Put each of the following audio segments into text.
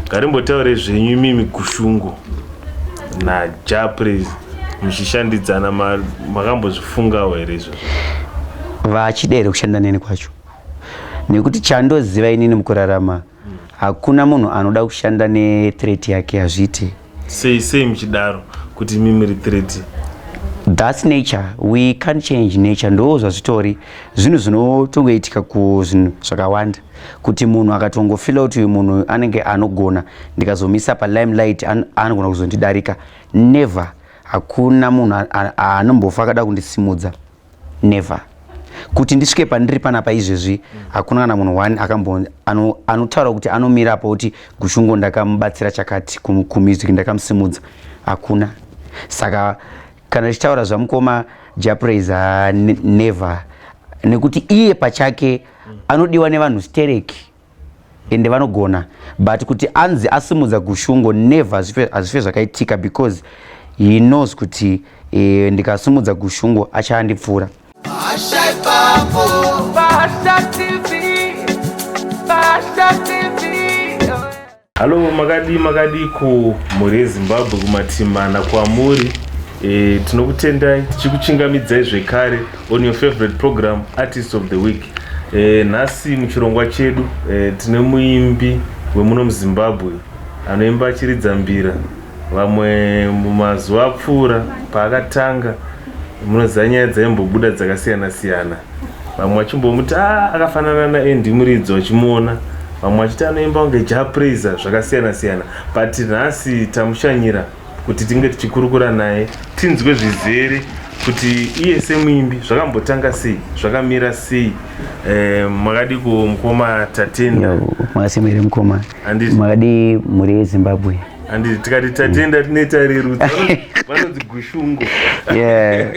Ngatimbotaure zvenyu imimi Gushungo naJah Prayzah muchishandidzana, makambozvifungawo here izvozvo? Vachida here kushanda neni kwacho? Nekuti chandoziva inini mukurarama, hakuna munhu anoda kushanda nethreat yake, hazviiti. Sei muchidaro kuti imi muri threat? That's nature, we can't change nature. Ndo zvazvitori, zvinhu zvinotongoitika kuzvinhu zvakawanda, kuti munhu akatongofeela kuti uyu munhu anenge anogona, ndikazomisa palimelight anogona kuzondidarika. Never, hakuna munhu anombofa akada kundisimudza, never. Kuti ndisvike pandiri panapa izvezvi, hakuna kana munhu one akambo anotaura kuti anomirapo kuti Gushungo ndakamubatsira chakati kumusic, ndakamusimudza, hakuna. Saka kana tichitaura zvamukoma Jah Prayzah, never, nekuti iye pachake anodiwa nevanhu stereki, ende vanogona, but kuti anzi asimudza Gushungo, never, hazvife zvakaitika, because he knows kuti ndikasimudza Gushungo achandipfuura. Pasha ipapo. Pasha TV, Pasha TV. Hallo, makadi makadi kumhuri yeZimbabwe, kumatimana kwamuri. Tinokutendai tichikuchingamidzai zvekare on your favorite program, Artist of the Week. Nhasi muchirongwa chedu tine muimbi wemuno muZimbabwe anoimba achiridza mbira. Vamwe mumazuva apfuura paakatanga, munoziva nyaya dzaimbobuda dzakasiyana siyana, vamwe vachimbomuti a akafanana naAndy Muridzo vachimuona, vamwe vachiti anoimba kunge Jah Prayzah, zvakasiyana siyana. But nhasi tamushanyira kuti tinge tichikurukura naye, tinzwe zvizere kuti iye semuimbi zvakambotanga sei, zvakamira sei. Makadi kumukoma Tatenda? Makasimere mukoma. Handiti. Makadi mhuri yeZimbabwe? Handiti tikati Tatenda tinoita rerutsa, vanonzi Gushungo. Yeah,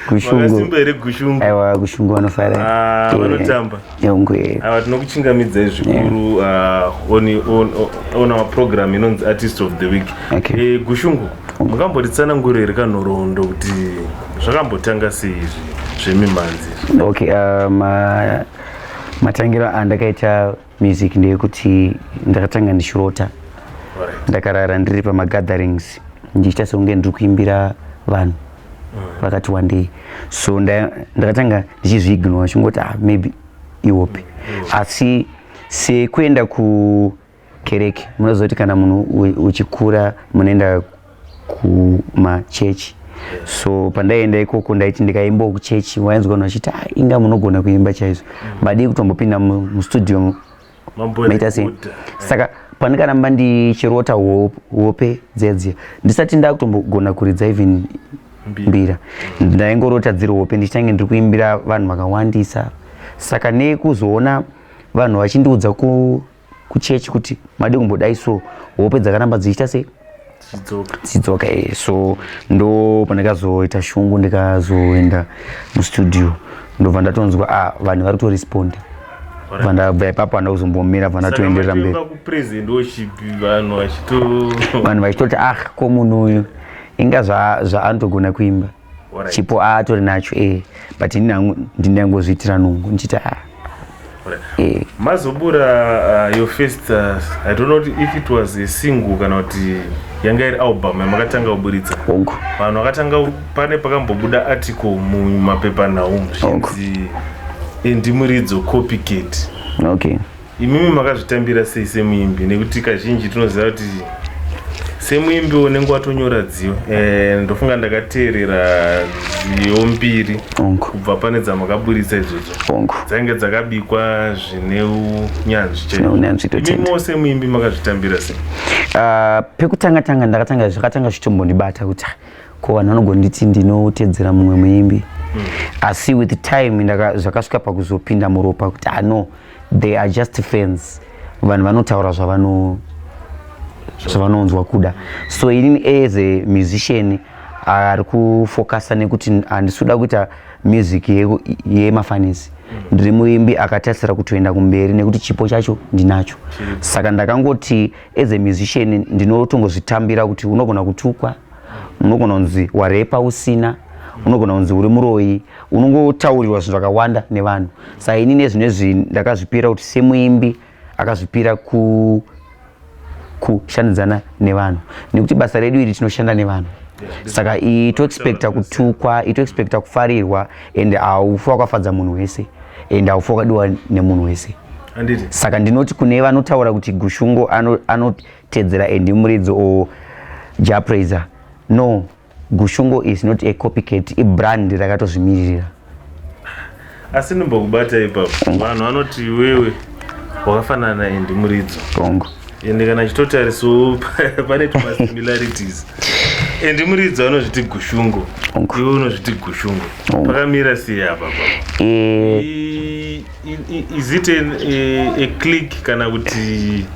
Gushungo. Makasimba here, Gushungo? Aiwa, Gushungo vanofara. Ah, vanotamba. Yongwe. Ava tinokuchingamidzai zvikuru on our program inonzi Artist of the Week. Okay. Gushungo, makambotitsanangurira here kanhoroondo kuti zvakambotanga sei izvi zvemimhanzi izvi? Okay, matangiro andakaita music ndeyekuti ndakatanga ndichirota. Ndakarara ndiri pamagatherings ndichiita sekunge ndiri kuimbira vanhu vakati wandei. So ndakatanga ndichizviignore, chingoti, "Ah, maybe ihope." Asi sekuenda kukereke, munozoti kana munhu uchikura munoenda kumachechi. So pandaienda ikoko, ndaiti ndikaimbawo kuchechi, wainzwa vanhu vachiti, "Ah, inga munogona kuimba chaizvo, madii kutombopinda mustudio maita sei?" Mamborekodha. Saka pandikaramba ndichirota hope dziya dziya, ndisati ndakutombogona kuridza even Mbira. mbira, ndaingorota dziri hope ndichitange ndiri kuimbira vanhu vakawandisa. Saka nekuzoona vanhu vachindiudza kuchechi kuti madi kumbodai, so hope dzakaramba dzichiita sei? Chidzoka. Dzidzoka, so ndo pandakazoita shungu, ndikazoenda mustudio, ndobva ndatonzwa, ah, vanhu vari kutoresponda. Bva ndabva ipapo, handa kuzombomira, bva ndatoenderera mberi. Kupresent worship vanhu vachito Vanhu vachitoti, "Ah, ko munhu uyu inga zvaanotogona kuimba." Chipo aatori nacho, but ini hangu ndindaingozviitira nungu ndichiti, ah. Mazobura your first, I don't know if it was a single kana kuti yanga iri album yamakatanga kuburitsa. Hongu. Vanhu vakatanga, pane pakambobuda article mumapepanhau zvinzi Andy Muridzo copycat. Imimi makazvitambira sei semuimbi? Nekuti kazhinji tinoziva kuti semuimbi unenge watonyora dziyo. Ndofunga ndakateerera dziyo mbiri kubva pane dzamakaburitsa idzodzo. Dzainge dzakabikwa zvine unyanzvi. Zvine unyanzvi, totenda. Imimiwo semuimbi makazvitambira sei? Pekutanga tanga ndakatanga, zvakatanga zvichitombondibata kuti, ah, ko vanhu vanogonditi ndinotedzera mumwe muimbi. Asi with time zvakasvika pakuzopinda muropa kuti, ah, no, they are just fans, vanhu vanotaura zvavanonzwa kuda. So inini as a musician ari kufocusa, nekuti handisi kuda kuita music yemafanisi, ndiri muimbi akatarisira kutoenda kumberi nekuti chipo chacho ndinacho. Saka ndakangoti as a musician ndinotongozvitambira kuti unogona kutukwa, unogona kunzi warepa usina, unogona kunzi uri muroyi, unongotaurirwa zvinhu zvakawanda nevanhu. Saka ini nezvinezvi ndakazvipira kuti semuimbi akazvipira Kushandidzana nevanhu, nekuti basa redu iri tinoshanda nevanhu, saka itoexpecta kutukwa, itoexpecta kufarirwa, and haufi wakafadza munhu wese and haufi wakadiwa nemunhu wese. Handiti? Saka ndinoti kune vanotaura kuti Gushungo anotedzera Andy Muridzo or Jah Prayzah, no, Gushungo is not a copycat, ibrand rakatozvimiririra. Asi ndimbokubata ipapo. Vanhu vanoti iwewe wakafanana naAndy Muridzo. Tongo. Ende kana chitotarisawo, pane tumasimilarities. Andy Muridzo anozviti Gushungo. Ongo. Iwe unozviti Gushungo. Ongo. Pakamira sei apa pa? Is it a click kana kuti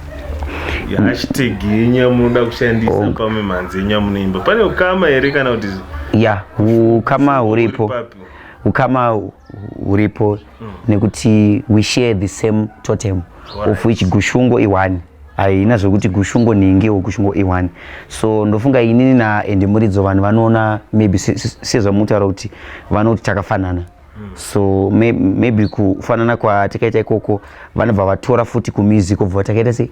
hashtag yenyu yamunoda kushandisa Ongo. pamimhanzi yenyu yamunoimba? Pane ukama here kana kuti Ya, ukama huripo. Uri papi? Ukama huripo nekuti we share the same totem, of which Gushungo i1, haina zvekuti Gushungo nhingi or Gushungo i1. So ndofunga inini naAndy Muridzo, vanhu vanoona maybe sezvamutaura kuti vanoti takafanana, so maybe kufanana kwatakaita ikoko vanobva vatora futi kumusic, obva takaita sei,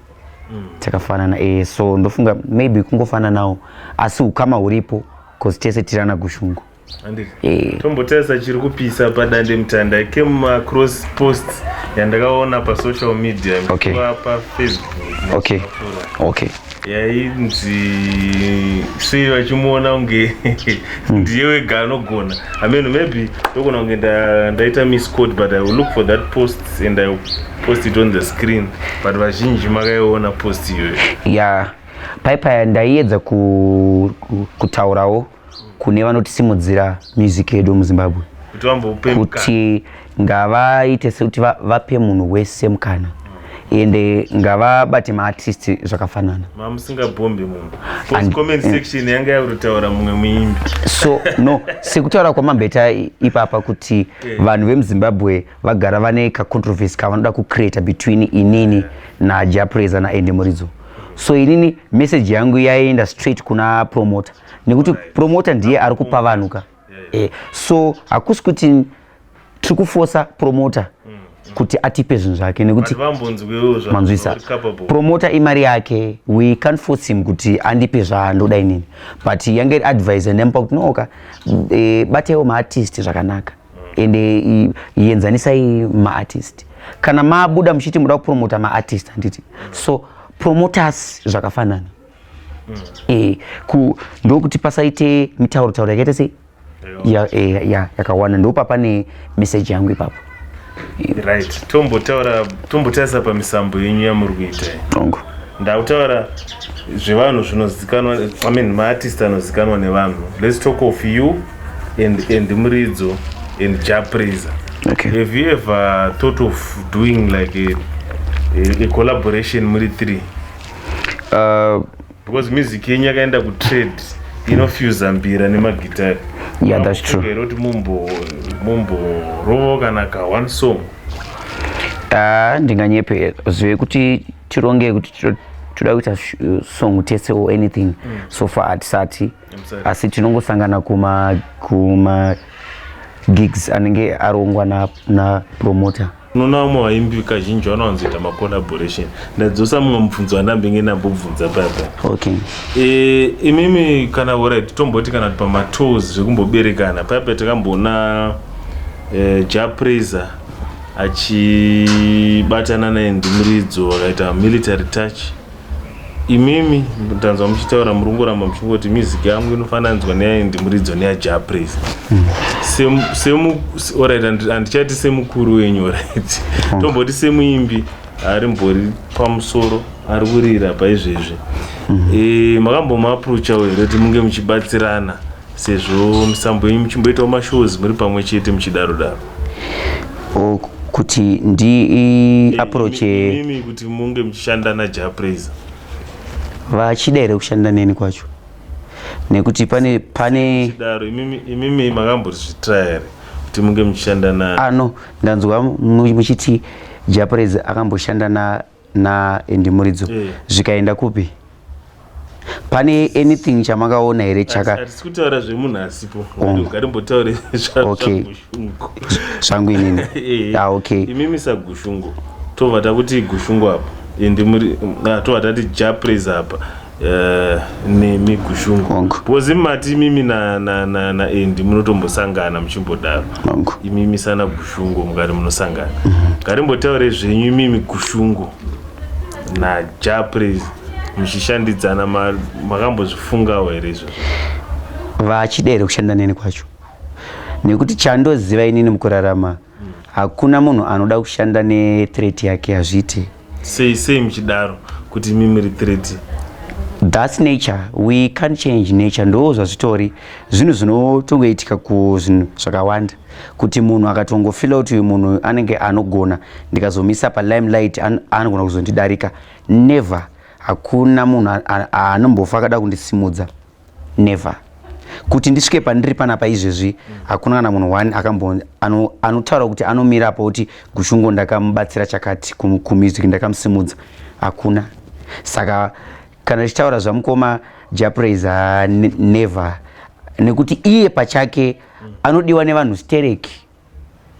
takafanana. So ndofunga maybe kungofananawo, asi ukama huripo 'cause tese tirana Gushungo. Handiti? Eh. Tombotarisa chiri kupisa padande mutanda. I came across post yandakaona pasocial media, paFacebook, yainzi sei vachimuona kunge ndiye wega anogona. I mean, maybe ndogona kunge ndaita misquote, but I will look for that post and I will post it on the screen, but vazhinji makaiona post iyoyo. Ya, paipaya ndaiedza kutaurawo kune vanotisimudzira music yedu muZimbabwe kuti vambope mukana. Kuti ngavaite sekuti vape munhu wese mukana, ende ngavabate maartist zvakafanana. Mamusingabhombi munhu post, comment section yanga yakutotaura mumwe muimbi. So no, sekutaura kwamambeta ipapa kuti vanhu vemuZimbabwe vagara vane kacontroversy kavanoda kucreata between inini naJah Prayzah naAndy Muridzo. So inini message yangu yaenda straight kuna promoter, nekuti promoter ndiye ari kupa vanhu ka. So hakusi kuti tiri kufosa promoter kuti atipe zvinhu zvake, nekuti Vanhu vambonzwewo manzwisa? Capable. Promoter imari yake, we can't force him kuti andipe zvaandoda inini, but yange iri advice ndamupa kuti nooka, bataiwo maartist zvakanaka, ende yenzanisai maartist. Kana mabuda muchiti muda kupromota maartist, handiti? So promoters zvakafanana, ndokuti pasaite mitauro tauro yakaita sei yakawanda. Ndopa pane message yangu ipapo. Right, tombotaura, tombotarisa pamisambo yenyu yamuri kuita iyi. Ongo. Ndakutaura zvevanhu zvinozikanwa, I mean, maartist anozikanwa nevanhu. Let's talk of you and Muridzo and Jah Prayzah. Have you ever thought of doing like a collaboration muri three? Because music yenyu yakaenda kutrade inofusa mbira nemagitari. Yeah, that's true. Here kuti mumborovo kana ka one song? Ah, ndinganyepe zvekuti tironge kuti toda kuita song tese or anything. So far hatisati. Hamusati. Asi tinongosangana kuma gigs anenge arongwa na promoter. Unoona vamwe vaimbi kazhinji vanowanzoita macollaboration. Ndadzosa mumwe mubvunzo wandambenge ndambobvunza papa. Imimi kana, alright, tomboti kana kuti pamatours zvekumboberekana paipa, takamboona Jah Prayzah achibatana naAndy Muridzo, vakaita Military Touch. Imimi ndanzwa muchitaura, muri kungoramba muchingoti music yangu inofananidzwa neyaAndy Muridzo neyaJah Prayzah. Alright, handichati semukuru wenyu, alright, tomboti semuimbi ari mbori pamusoro ari kurira paizvezvi, makambomaapproachawo here kuti munge muchibatsirana, sezvo misambo yenyu muchimboitawo mashows muri pamwe chete muchidaro daro? O, kuti ndi approach? Imimi kuti munge muchishanda naJah Prayzah. Vachida here kushanda neni kwacho? Nekuti pane Chidaro, imimi makambozvitry here kuti munge muchishanda na Ah no, ndanzwa muchiti Jah Prayzah akamboshanda na Andy Muridzo. Zvikaenda kupi? Pane anything chamakaona here chaka Hatisi kutaura zvemunhu asipo, ngatimbotaure zvaGushungo. Zvangu inini? Ah, okay. Imimi saGushungo, tobva takuti Gushungo apa. Ende muri tova tati Jah Prayzah apa nemi Gushungo. Hongu. Because mati imimi na na na na Andy munotombosangana muchimbodaro. Hongu. Imimi sana Gushungo mukati munosangana. Ngatimbotaure zvenyu imimi Gushungo na Jah Prayzah muchishandidzana, makambozvifungawo here izvozvo? Vachida here kushanda neni kwacho? Nekuti chandoziva inini mukurarama, hakuna munhu anoda kushanda nethreat yake, hazviiti. Sei muchidaro kuti imi muri threat? That's nature, we can't change nature. Ndo zvazvitori, zvinhu zvinotongoitika kuzvinhu zvakawanda, kuti munhu akatongofeela kuti uyu munhu anenge anogona, ndikazomisa palimelight anogona kuzondidarika. Never, hakuna munhu anombofa akada kundisimudza, never. Kuti ndisvike pandiri panapa izvezvi, hakuna kana munhu one akambo anotaura kuti anomira kuti Gushungo ndakamubatsira chakati kumusic, ndakamusimudza, hakuna. Saka kana tichitaura zvamukoma Jah Prayzah, never, nekuti iye pachake anodiwa nevanhu stereki,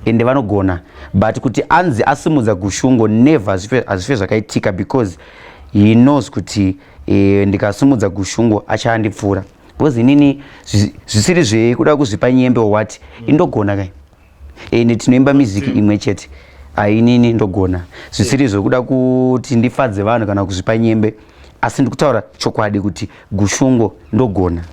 ende vanogona, but kuti anzi asimudza Gushungo, never, hazvife zvakaitika, because he knows kuti ndikasimudza Gushungo achandipfuura, because inini zvisiri zvekuda kuzvipa nyembe or what, indogona kai, ende tinoimba miziki imwe chete. Ainini ndogona, zvisiri zvekuda kuti ndifadze vanhu kana kuzvipa nyembe, asi ndikutaura chokwadi kuti Gushungo ndogona.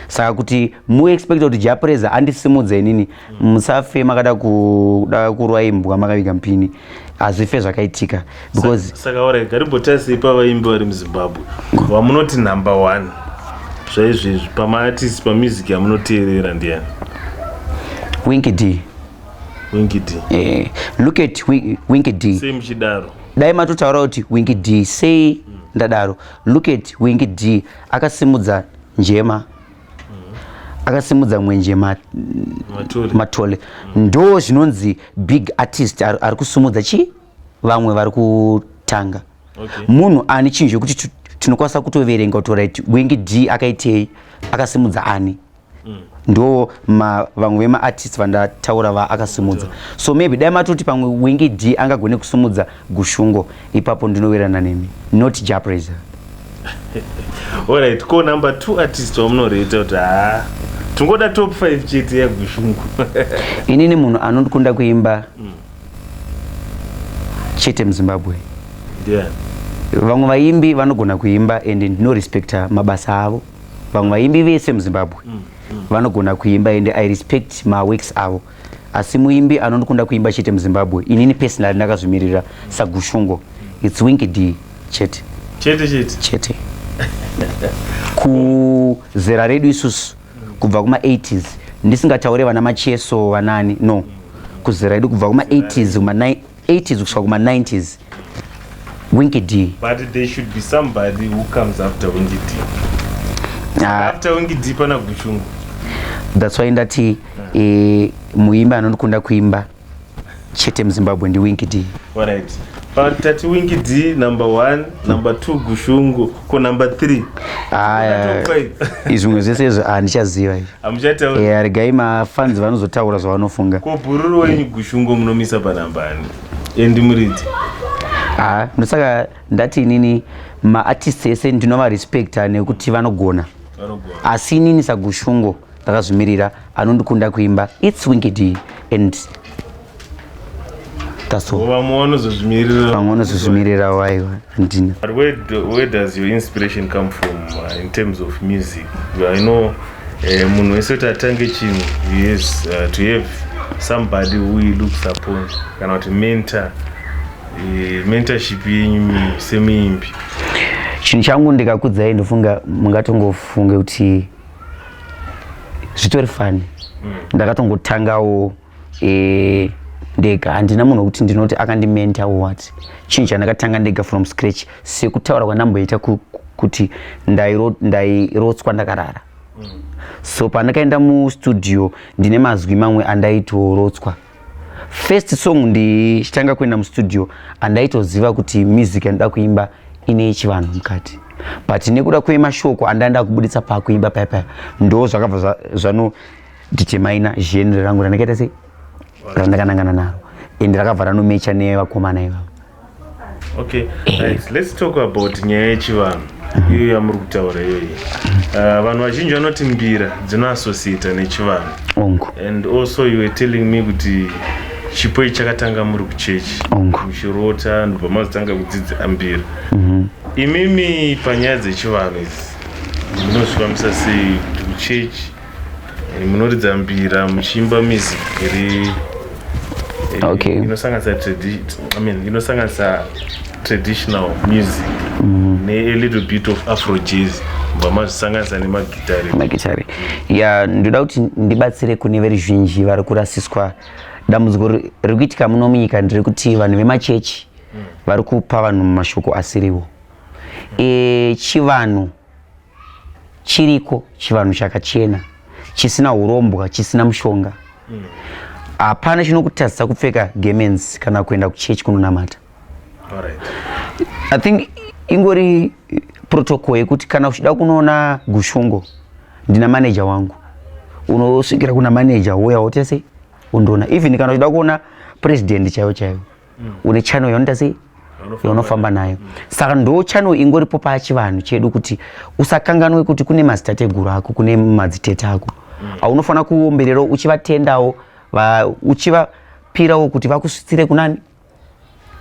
Saka kuti muexpecta kuti Jah Prayzah andisimudze inini, musafe makada kuda kurwa imbwa makaviga mupini, hazvife zvakaitika because Saka alright, ngatimbotarisei pavaimbi vari muZimbabwe vamunoti number one zvaizvezvi pamaartist, pamusic yamunoteerera, ndiani? Winky D. Winky D. Look at Winky D. Sei muchidaro? Dai matotaura kuti Winky D. Sei ndadaro? Look at Winky D, akasimudza Njema, akasimudza Mwenje Matole. Matole. Ndo zvinonzi big artist ari kusumudza chi vamwe vari kutanga. Munhu ani chinhu chekuti tinokwanisa kutoverenga kuti right, Winky D akaitei, akasimudza ani. Ndo vamwe vemaartist vandataura vaakasimudza. So maybe dai matoti pamwe Winky D angagone kusimudza Gushungo, ipapo ndinowirirana nemi, not Jah Prayzah. Alright, ko number two artist wamunoreta kuti haa, tingoda top 5 chete yaGushungu? Inini munhu anondikunda kuimba chete muZimbabwe, Ndiani? Vamwe vaimbi vanogona kuimba and ndinorespekta mabasa avo. Vamwe vaimbi vese muZimbabwe vanogona kuimba and I respect maworks avo, asi muimbi anondikunda kuimba chete muZimbabwe, inini personally ndakazvimirira saGushungo, it's Winky D chete. Chete chete? Chete. Kuzera redu isusu kubva kuma-80s, ndisingataure vana Macheso, vanani, no, kuzera redu kubva kuma-80s, kuma-80s kusvika kuma-90s, Winky D. But there should be somebody who comes after Winky D. Ah. After Winky D pana Gushungu. That's why ndati muimbi anondikunda kuimba chete muZimbabwe ndiWinky D. Alright, but tati Winky D number one, number two Gushungu, ko number three? Aya. Top five. Zvimwe zvese izvo handichaziva izvi. Hamuchataura? Regai mafans vanozotaura zvavanofunga. Ko bhururu wenyu Gushungo munomisa panamba ani, Andy Muridzo? Ah, ndosaka ndati inini maartist ese ndinovarespekta nekuti vanogona. Vanogona. Asi inini saGushungo ndakazvimirira, anondikunda kuimba it's Winky D and that's all. Vamwe vanozozvimirira. Vamwe vanozozvimirirawo, aiwa, handina. But where does your inspiration come from in terms of music? I know munhu wese kuti atange chinhu, he has to have somebody who he looks upon, kana kuti mentor. Mentorship yenyu semuimbi? Chinhu changu ndikakudzai, ndofunga mungatongofunge kuti zvitori funny. Ndakatongotangawo ndega, handina munhu wekuti ndinoti akandimenta or what. Chinhu chandakatanga ndega from scratch, sekutaura kwandamboita kuti ndairotswa ndakarara. So pandakaenda mustudio ndine mazwi mamwe andaitorotswa. First song ndichitanga kuenda mustudio, andaitoziva kuti music yandoda kuimba ine chivanhu mukati, but nekuda kwemashoko andaenda kubuditsa pakuimba paya, ndo zvakabva zvano determina genre rangu randakaita sei, randakanangana naro, ende rakabva ranomecha nevakomana ivavo. Okay, right. Let's talk about nyaya yechivanhu iyo yamuri kutaura iyoyi. Vanhu vazhinji vanoti mbira dzinoassociata nechivanhu. Ongu. And also you were telling me kuti chipo ichi chakatanga muri kuchechi, Ongu. muchirota, ndobva mazotanga kudzidza mbira. Imimi panyaya dzechivanhu idzi munozvifambisa sei, kuti kuchechi munoridza mbira muchiimba music iri inosanganisa I mean, inosanganisa traditional music ne a little bit of Afro jazz, mubva mazvisanganisa nemagitari? Magitari ya. Ndoda kuti ndibatsire kune veruzhinji vari kurasiswa. Dambudziko riri kuitika muno munyika nderekuti vanhu vemachechi vari kupa vanhu mashoko asiriwo. Chivanhu chiriko, chivanhu chakachena, chisina urombwa, chisina mushonga. Hapana chinokutadzisa kupfeka gemenzi kana kuenda kuchechi kunonamata. I think ingori protocol yekuti kana uchida kunoona Gushungo, ndina manager wangu, unosvikira kuna manager, wouya woita sei, undoona. Even kana uchida kuona president chaivo chaivo, une channel yaunoita sei, yaunofamba nayo. Saka ndo channel ingoripo pachivanhu chedu, kuti usakanganwe kuti kune madzitateguru ako, kune madzitete ako aunofanira kuombererawo, uchivatendawo, uchivapirawo kuti vakusvitsire kunani,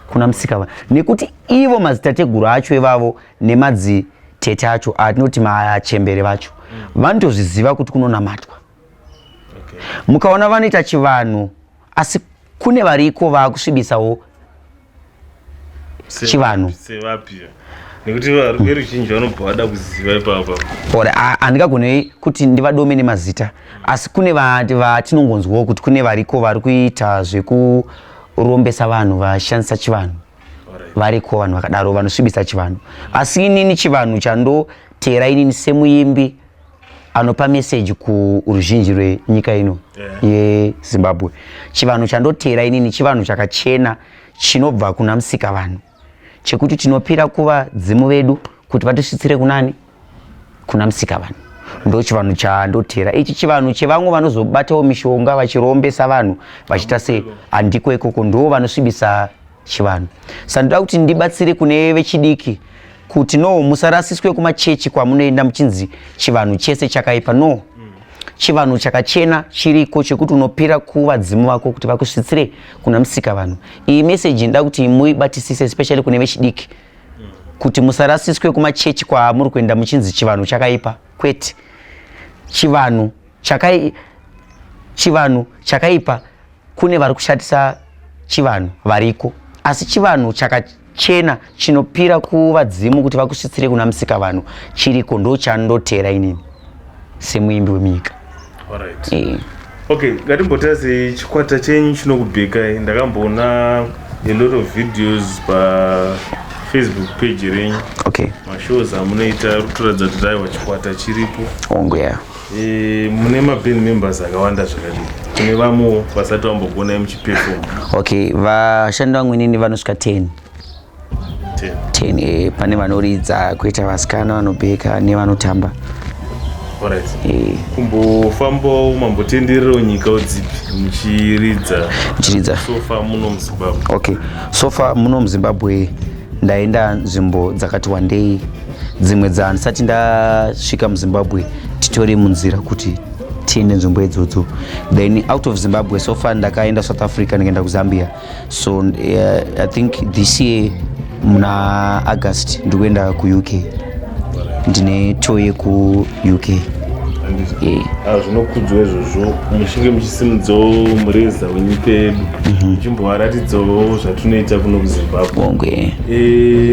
kuna musika, nekuti ivo madzitateguru acho ivavo nemadzitete acho atinoti machembere vacho vanotozviziva kuti kunonamatwa. Mukaona vanoita chivanhu, asi kune variko vaakusvibisawo chivanhu. Sevapi? Nekuti veruzhinji vanobva vada kuziva ipapa. Ora, handingagoni kuti ndivadome nemazita, asi kune vatinongonzwawo kuti kune variko vari kuita zvekurombesa vanhu vashandisa chivanhu. Variko vanhu vakadaro vanosvibisa chivanhu. Asi inini chivanhu chandotera inini semuimbi anopa meseji kuruzhinji rwenyika ino yeZimbabwe, chivanhu chandotera inini chivanhu chakachena chinobva kuna musika vanhu, chekuti tinopira kuvadzimu vedu kuti vatisvitsire kunani, kuna musika vanhu. Ndo chivanhu chandotera ichi. Chivanhu chevamwe vanozobatawo mishonga vachirombesa vanhu vachiita sei, handiko ikoko, ndo vanosvibisa chivanhu. Saka ndoda kuti ndibatsire kune vechidiki kuti no, musarasiswe kumachechi kwamunoenda muchinzi chivanhu chese chakaipa. No, chivanhu chakachena chiriko chekuti unopira kuvadzimu vako kuti vakusvitsire kuna musika vanhu. Iyi meseji ndoda kuti muibatisise, especially kune vechidiki, kuti musarasiswe kumachechi kwamuri kuenda muchinzi chivanhu chakaipa. Kwete, chivanhu chakaipa kune vari kushatisa chivanhu variko, asi chivanhu chakachena chinopira kuvadzimu kuti vakusvitsire kuna musika vanhu chiriko. Ndo chandotera inini semuimbi wemunyika. Okay, ngatimbotarisei chikwata chenyu chinokubhekai. Ndakamboona a lot of videos paFacebook page renyu, mashows amunoita ari kutoratidza kuti aiwa, chikwata chiripo. Ongu, ya. Mune maband members akawanda zvakadii, kune vamwewo vasati vambokuonai muchiperform? Okay, vashandi vangu inini vanosvika 10. 10? 10, pane vanoridza, kuita vasikana vanobheka nevanotamba. Kumbofambawo, mambotendererawo nyika dzipi muchiridza? Muchiridza. So far muno muZimbabwe? Okay, so far muno muZimbabwe ndaenda nzvimbo dzakati wandei. Dzimwe dzandisati ndasvika muZimbabwe, titori munzira kuti tiende nzvimbo idzodzo. Then out of Zimbabwe, so far ndakaenda South Africa, ndikaenda kuZambia. So I think this year muna August ndikuenda kuUK, ndine tour yekuUK. Handiti? Ah, zvinokudzwa izvozvo, muchinge muchisimudzawo mureza wenyika yedu, muchimbovaratidzawo zvatinoita kuno kuZimbabwe. Ongu.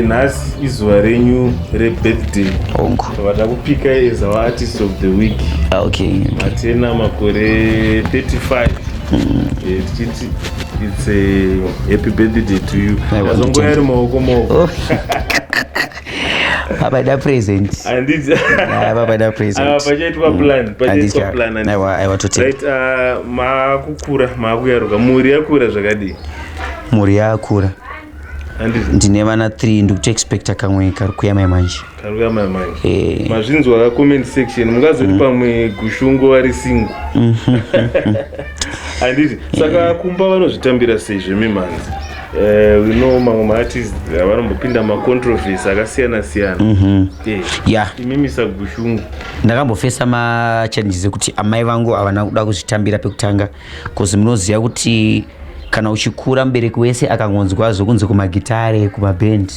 Nhasi izuva renyu rebirthday. Ongu. Vada kupikai as our artist of the week. Ah, okay. Matena makore 35. Tichiti it's a happy birthday to you. Aiwa, Azongoya ari maoko maoko. Oh. Papaida present. Handiti? Ah, papaida present. Ah, pachaitwa plan, pachaitwa plan, handiti? Aiwa, totenda. Right, maakukura, maakuyaruka, mhuri yakura zvakadii? Mhuri yakura. Handiti? Ndine vana 3, ndikutoexpecta kamwe kari kuya mai manje. Kari kuya mai manje. Eh. Mazvinzwa ka, comment section mungazoti pamwe Gushungo vari single, handiti? Saka kumba vanozvitambira sei zvemimhanzi? We know mamwe maartist vanombopinda macontroversy akasiyana siyana. Imimi saGushungo? Ndakambofesa machallenges ekuti amai vangu havana kuda kuzvitambira pekutanga, because munoziva kuti kana uchikura, mubereki wese akangonzwa zvokunzi kumagitare, kumabhendi,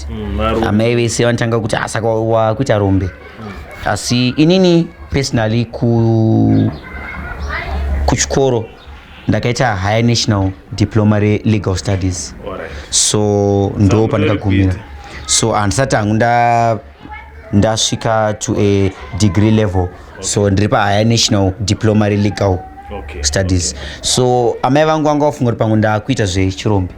amai vese vanotanga kuti, "Ah, saka wakuita rombe." Asi inini personally, kuchikoro ndakaita Higher National Diploma relegal studies. So ndo pandakagumira. So handisati hangu ndasvika to a degree level, so ndiri pahigher national diploma relegal studies. So amai vangu vanga vafunga kuti pamwe ndakuita zvechirombe,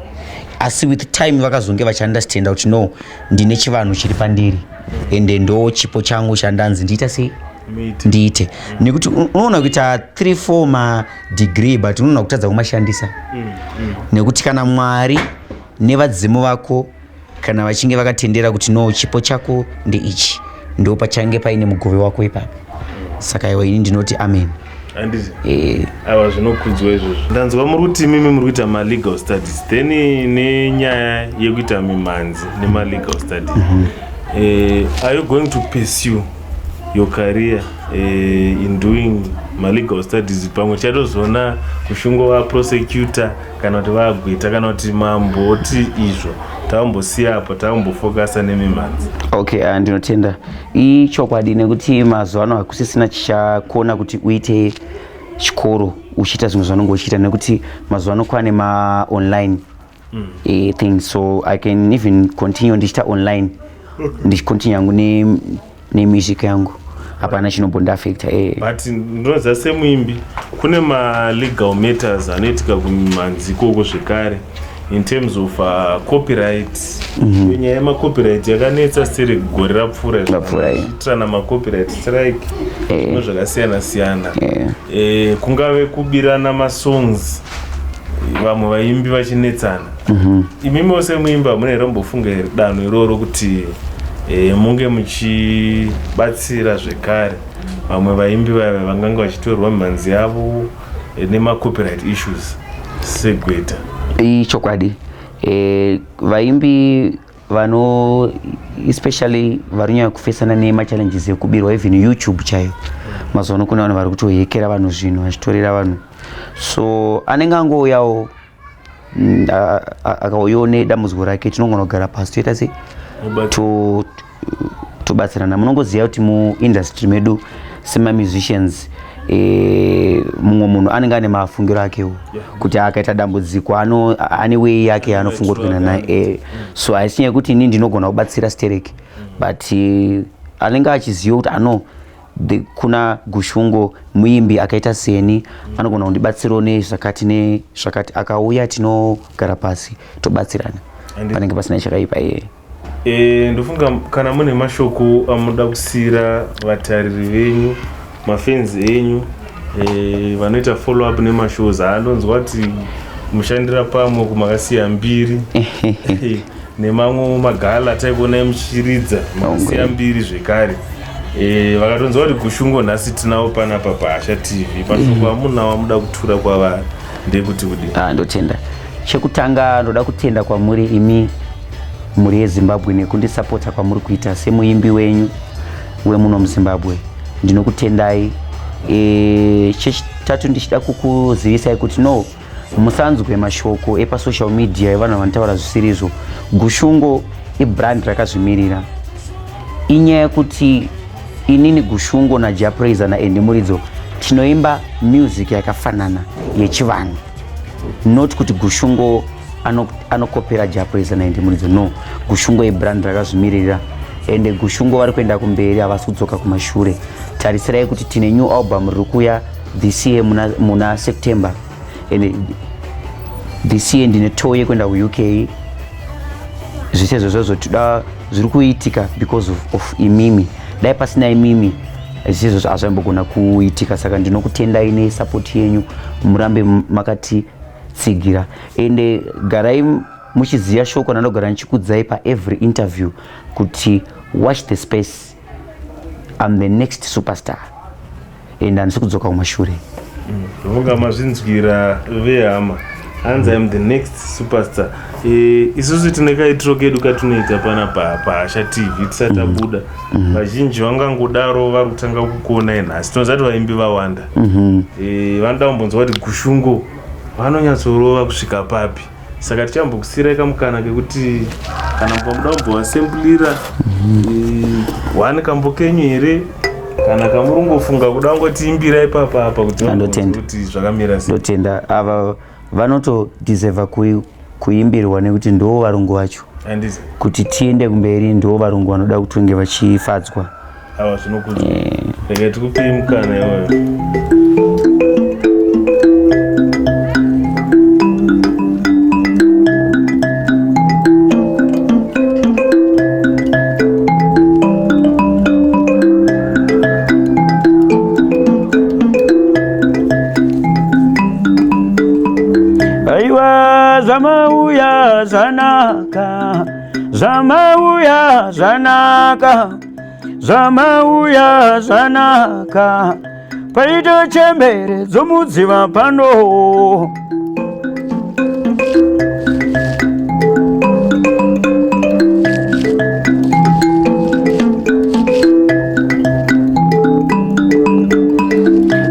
asi with time vakazonge vachiunderstanda kuti no, ndine chivanhu chiri pandiri, ende ndo chipo changu chandanzi ndiita sei. Muite. Ndiite, nekuti unoona kuita 3 4 madegree, but unoona kutadza kumashandisa, nekuti kana Mwari nevadzimu vako kana vachinge vakatendera kuti no, chipo chako ndeichi, ndo pachange paine mugove wako ipapo. Saka iwa, ini ndinoti amen. Handiti? Eh. Aiwa, zvinokudzwa izvozvo. Ndanzwa muri kuti imimi muri kuita malegal studies, then nenyaya yekuita mimhanzi nemalegal studies, are you going to pursue your career in doing malegal studies? Pamwe tichatozoona Gushungo vaprosecutor, kana kuti vagweta, kana kuti mamboti izvo tambosiya apo, tambofokasa nemimhanzi? Okay, ndinotenda. Ichokwadi, nekuti mazuva ano hakusisina chichakona kuti uite chikoro uchiita zvimwe zvaunenge uchiita, nekuti mazuva ano kwane maonline things, so I can even continue ndichiita online, ndichicontinue yangu nemusic yangu, hapana chinombondiafecta. But ndinoziva semuimbi kune malegal matters anoitika kumimhanzi ikoko zvekare, in terms of copyright. Nyaya yemacopyright yakanetsa sere gore rapfuura. Rapfuura, yeah. Itirana macopyright strike, zvimwe zvakasiyana siyana. Kungave kubirana masongs, vamwe vaimbi vachinetsana. Imimiwo semuimbi, hamuna here mbofunga here danho iroro kuti munge muchibatsira zvekare vamwe vaimbi vaya vanganga vachitorwa mimhanzi yavo nemacopyright issues, segweta? Ichokwadi. Vaimbi vano, especially vari nyanya kufesana nemachallenges ekubirwa, even YouTube chaiyo mazuva ano kune vanhu vari kutohekera vanhu zvinhu, vachitorera vanhu. So anenge angouyawo, akauyawo nedambudziko rake, tinogona kugara pasi, toita sei, tobatsirana. Munongoziva kuti muindustry medu semamusicians, mumwe munhu anenge ane mafungiro akewo, kuti akaita dambudziko ane way yake yaanofunga kuti kuenda naye. So haisi nyaya yekuti ini ndinogona kubatsira stereki, but anenge achiziva kuti ano kuna Gushungo muimbi akaita seni, anogona kundibatsirawo nezvakati nezvakati. Akauya, tinogara pasi, tobatsirana. Panenge pasina chakaipa iye. Ndofunga kana mune mashoko amunoda kusiyira vatariri venyu, mafans enyu, vanoita follow up nemashows aandonzwa kuti mushandira pamwe kumakasiya mbiri nemamwe magala taikuonai muchiridza, makasiya mbiri zvekare. Vakatonzwa kuti Gushungo nhasi tinawo panapa paHasha TV, mashoko amunawo amuda kutura kwavari ndekuti kudii? Ah, ndotenda. Chekutanga, ndoda kutenda kwamuri imi mhuri yeZimbabwe nekundisapota kwamuri kuita semuimbi wenyu wemuno muZimbabwe. Ndinokutendai. Chechitatu, ndichida kukuzivisai kuti no, musanzwe mashoko epasocial media evanhu vanotaura zvisirizvo. Gushungo ibrand rakazvimirira. Inyaya yekuti inini Gushungo naJah Prayzah naAndy Muridzo tinoimba music yakafanana yechivanhu, not kuti Gushungo anokopera Jah Prayzah naAndy Muridzo. No, Gushungo ibrand rakazvimirira, ende Gushungo vari kuenda kumberi, havasi kudzoka kumashure. Tarisirai kuti tine new album riri kuya this year muna September, and this year ndine tour yekuenda kuUK. Zvese izvozvo toda zviri kuitika because of imimi. Dai pasina imimi, zvese izvozvo hazvaimbogona kuitika. Saka ndinokutendai nesupport yenyu, murambe makatitsigira, ende garai muchiziva shoko randogara ndichikudzai paevery interview kuti watch the space, I'm the next superstar and handisi kudzoka kumashure. Ndofunga mazvinzwira vehama. Hanzi I'm the next superstar. Eh, isusu tine kaitiro kedu katinoita pana paHasha TV tisati tabuda. Vazhinji vangangodaro vari kutanga kukuonai nhasi. Tinoziva kuti vaimbi vawanda. Eh, vanoda kumbonzwa kuti Gushungo vanonyatsorova kusvika papi. Saka tichambokusiyirai kamukana kekuti kana mukamuda kumbovasembulira one kambo kenyu here kana kamurungofunga kuda kungotiimbira ipapa apa kuti Andotenda. kuti zvakamira sei. Ndotenda. Ava vanotodeserva kuimbirwa nekuti ndo varungu vacho. Handizi. Kuti tiende kumberi, ndo varungu vanoda kuti vange vachifadzwa. Awa, zvinokudzwa. Rega tikupei mukana iwoyo. Aiwa, zvamauya zvanaka, zvamauya zvanaka, zvamauya zvanaka. Paita chembere dzomudziva pano.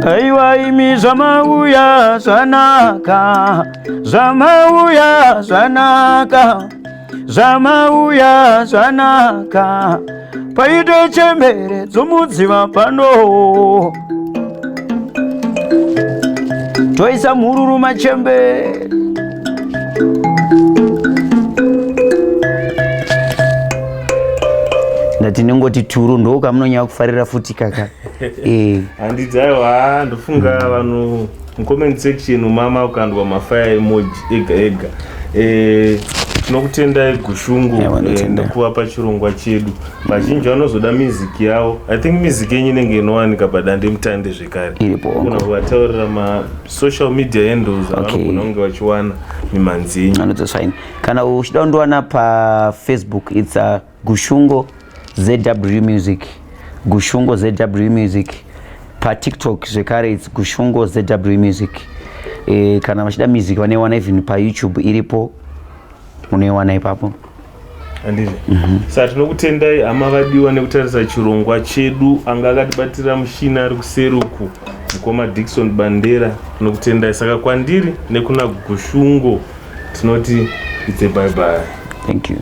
Aiwa imi, zvamauya zvanaka, zvamauya zvanaka, zvamauya zvanaka. Paita chembere dzomudziva pano. Toisa mhururu machembere. Ndati ningoti turu ndo kamunonyanya kufarira futi kaka. Handiti? Aiwa, ndofunga vanhu mucomment section umama ukandwa mafire emoji ega ega. Tinokutendai Gushungu. Aiwa, ndotenda. Nekuva pachirongwa chedu. Vazhinji vanozoda music yavo. I think music yenyu inenge inowanika padande mutande zvekare. Iripo. Kuna kuvataurira masocial media handles avanogona kunge vachiwana mimhanzi yenyu. Anodzo fine. Kana uchida kundiwana paFacebook, it's Gushungo ZW Music, Gushungo ZW Music. PaTikTok zvekare it's Gushungo ZW Music. Kana vachida music vanoiwana even paYouTube iripo, unoiwana ipapo. Handizvo? Saka tinokutendai, hama vadiwa, nekutarisa chirongwa chedu. Anga akatibatira mushina ari kuseruku, mukoma Dikson Bandera, tinokutendai. Saka kwandiri nekuna Gushungo tinoti it's a bye bye. Thank you.